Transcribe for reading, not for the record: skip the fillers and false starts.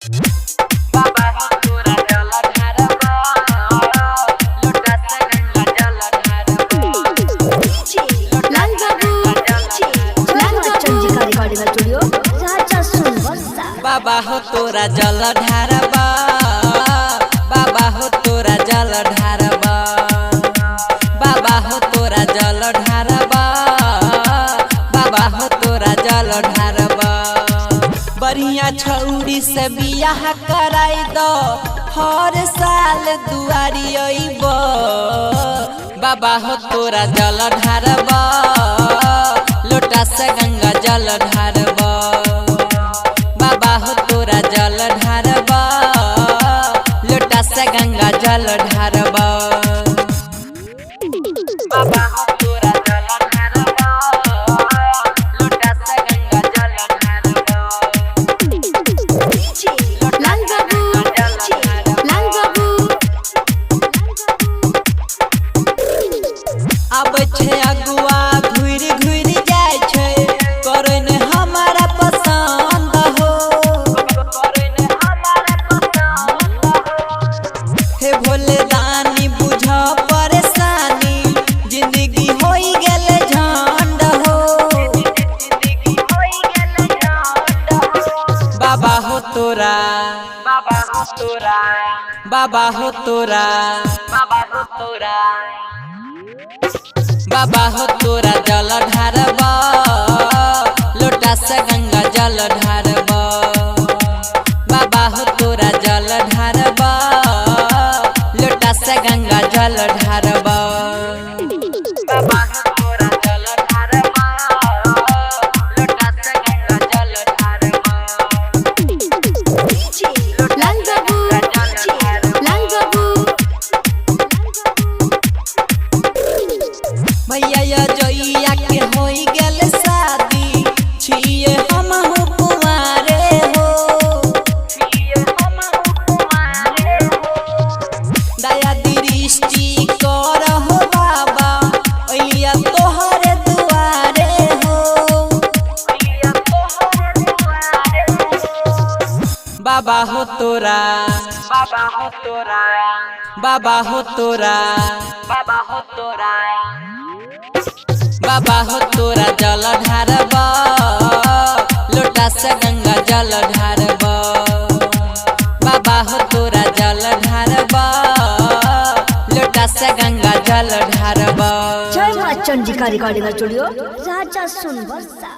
बाबा हो तोरा जल ढारबा, लोटा से गंगा जल ढारबा। लाल बाबू, लाल बाबू। चंद्रिका रिकॉर्डिंग स्टूडियो, राजा सोनबरसा। बाबा हो तोरा जल ढारबा, बाबा हो तोरा जल ढारबा, बाबा हो तोरा जल ढारबा, बाबा हो तोरा जल ढारबा। बढ़िया छौरी से बियाह कराई दो, हर साल दुआरी अइब। बाबा हो तोरा जल ढारबा, लोटा से गंगा जल ढारबा। बाबा हो तोरा जल ढारबा, लोटा से गंगा जल ढारबा। बाबा हो तोरा जल ढारबा, लोटा से गंगा जल ढारबा। लाल बाबू, लाल बाबू। आबै छै अगुआ घुरि घुरि जाइ छै, करै ने हमारा पसंद हो। हे भोले दानी, बुझ परेशानी, जिंदगी होई गेल झंड हो। बाबा हो तोरा, बाबा हो तोरा, बाबा हो तोरा, बाबा हो तोरा, बाबा हो तोरा जल ढारबा, लोटा से गंगा जल ढारबा। बाबा हो तोरा जल ढारबा, लोटा से गंगा जल ढारबा। बाबा हो तोरा जल ढारबा, लोटा से गंगा जल ढारबा। लाल बाबू, लाल बाबू। भैया या जइया के होई गेल शादी, छिए हम हो कुंवारे हो। दया दृष्टि करहो बाबा, अइया तोहरे दुआरे हो। बाबा हो तोरा, बाबा हो तोरा, बाबा हो तोरा, बाबा हो तोरा, बाबा हो तोरा जल ढारबा, लोटा से गंगा जल ढारबा। बाबा हो तोरा जल ढारबा, लोटा से गंगा जल ढारबा। जय माँ चंद्रिका रिकॉर्डिंग स्टूडियो, राजा सोनबरसा।